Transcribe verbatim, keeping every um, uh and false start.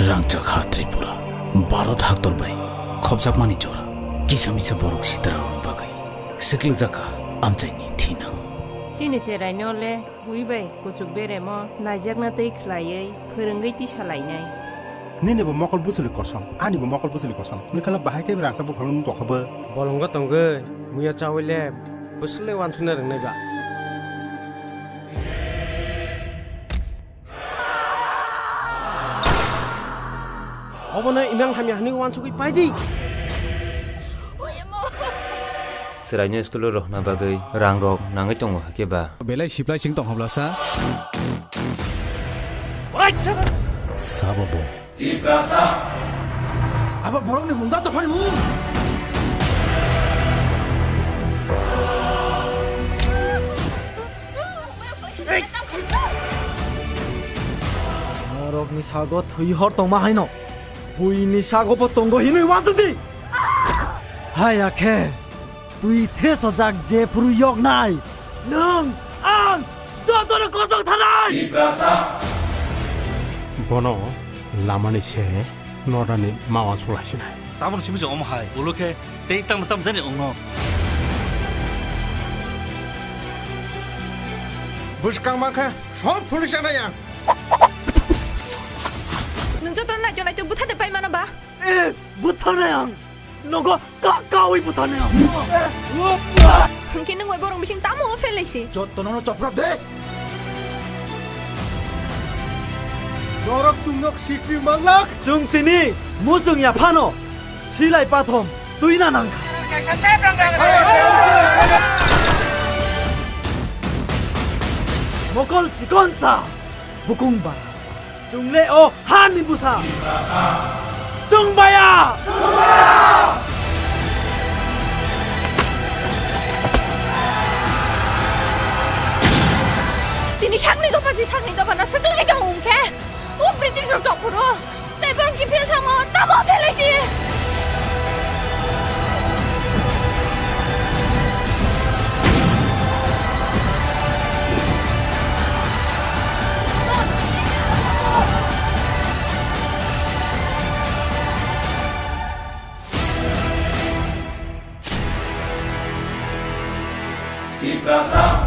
Rangchak ha Tripura, Bharat haktor bai khopjakmani jora. Kisa misa borok sitra rokni bagwi swklikjak kha amchaini thinang. Chini cheraino le bui bai kuchuk beremo naijakna tei khlaiwi phwrwngwi tisa lainai. Nini bo mokol bwswli kosom, ani bo mokol bwswli kosom. Nwkhala bahai khe rangchak buphang nung tokha bo. Bolongo tongwi muya chawi le bwswli wansukna rwngnai ba. Obono imang hamya hwnwi wansugwi pai di. Chwraino school-o rohorna bagwi rangrok nangwi tongo hakhe ba? Belai siplai sing tong hobla sa. Sabo bo. Abo borokni mung da dophani mung. Norokni sago thwi hor tongma haino, buini sago bo tongo hinwi uansukdi. Haya khe twi thesojak jephuru yoknai, nwng ang jotono kosong thanai. Bono lamani se norani ma uansuk laisinai. Tamoni simi se omo hai, ulo khe tei tamo tamo jani ongno. Bwskang mankha sob phunukjaknai ang. Nwng joto naitio naitio bwtha de pai mano ba? Eh, bwthanai ang. Nogo ka kawi bwthanai ang. Hwnkhe nwng bai borok bising tamo o phelai si? Jotto nono choprap de. Norok chwng nok sikri manglak. Chwng tini muchung ya phano silai pathom twina nangkha. Mokol chikonsa bukung bara. Chwng le o hani bwsa. Chwng baya. Tini sakni dophani sakni dophano swtwngwi tong wngkhe, o British rok tongphuru tei borok kiphil thangma tamo phelai di. Tiprasa,